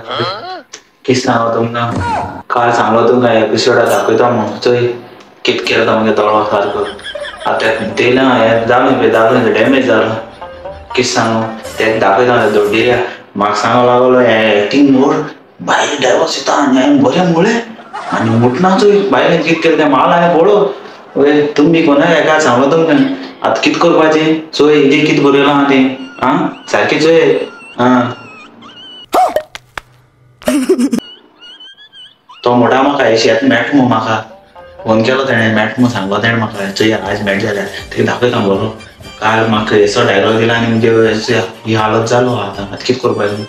कितें सांगो तुमकां काल सांगलो तुमकां एपिसोडा दाखयता म्हणून चोय कितें केलो तो मुगे दोळो सारको. आतां दिलां हें जालें पळय जालें डॅमेज जालो. कितें सांगू तेका दाखयता दोड्डिल्या म्हाका सांगो लागलो हें एक्टींग मोर बायल डायवर्स येता आनी हांवें बरें म्हळें आनी मुटना चोय बायलेन कितें केलें तें माल हांवें पळो. वय तुमी कोणाक एका सांगलो तुमकां आतां कितें करपाचें चोय हेजेर कितें बरयलां आहा तें आं सारकें चोय. आं तो म्हणटा म्हाका हे शेत मेळटा मू म्हाका फोन केलो तेणें मेळटा म्हूण सांगलो तेणें म्हाका चोय आयज मेळटा जाल्यार तेका दाखयता बरो. काल म्हाका येसो डायलॉग दिला आनी मुगे ही हालत जालो. आतां आतां कितें करपाचें?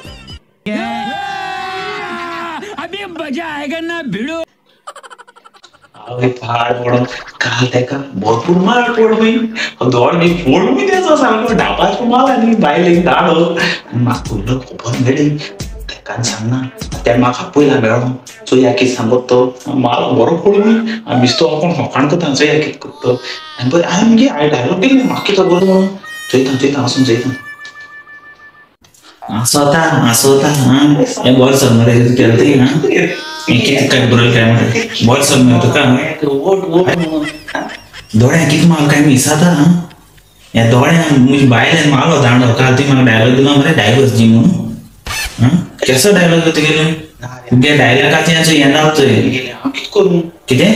आवय पाड पडोन काल तेका भरपूर मार पडून दोळ बी फोडून तेचो सामको धापाचो माल आनी बायलेक धाडो आनी म्हाका फुडलो खबर मेळ्ळी तेका सांगना तेणें म्हाका आपयला मेळ्ळो चोया कितें सांगत तो माल बरो फोडून आनी बिस्तो कोण फकाण करता चोया कितें करता. आनी बरें हांवें मगे हांवें डायलॉग दिले म्हाका कितें खबर म्हणून चोयता चोयता वचून चोयता आसोता आसोता. हें बरें सर मरे केलें तें. हां कितें काय बरयलें काय मरे बरें सर मरे तुका दोळ्यां कितें माल काय मिसाता. हां ह्या दोळ्यां म्हजी बायलेन मारलो दांडो काल तुवें म्हाका डायलॉग दिलो मरे डायवर्स दी म्हणून. हां केसो डायलॉग तुगेलो तुगे डायलॉगाचें हें जालें चोय. हांव कितें करूं कितें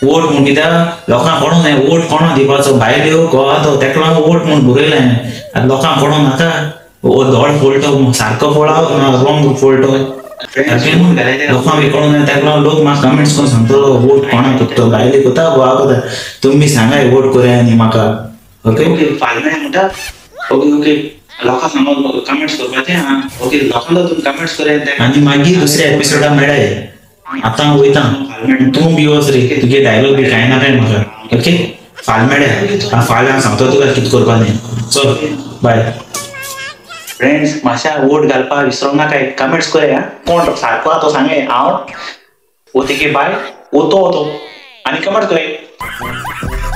वोट म्हूण कित्याक लोकांक कोणून हें वोट कोणा दिवपाचो बायल्यो गोवा तो तेका लागून वोट म्हूण बरयलें आतां लोकांक कोणून नाका दोळ फोडटो सारको फोडाव रोंग फोडटो लोकांक बी कळून तेका लागून लोक म्हाका कमेंट्स करून सांगतलो वोट कोणाक करता बायले कोता गोवा कोता तुमी सांगाय वोट करया आनी म्हाका. ओके ओके फाल्यां म्हणटा. ओके ओके लोकांक सांगो कमेंट्स करपाचें. आं ओके लोकांक तुमी कमेंट्स करया आनी मागीर दुसऱ्या एपिसोडा मेळाय. आतां वयता तूं बी वच रे तुगे डायलॉग बी कांय ना काय म्हाका. ओके फाल्यां मेळया. फाल्यां सांगता तुका कितें करपाचें. चल बाय फ्रेंड्स. मातशा वोट घालपाक विसरोंक नाका कमेंट्स करया कोण सारको आहा तो सांगे हांव ओते की बाय ओतो ओतो आनी कमेंट करया.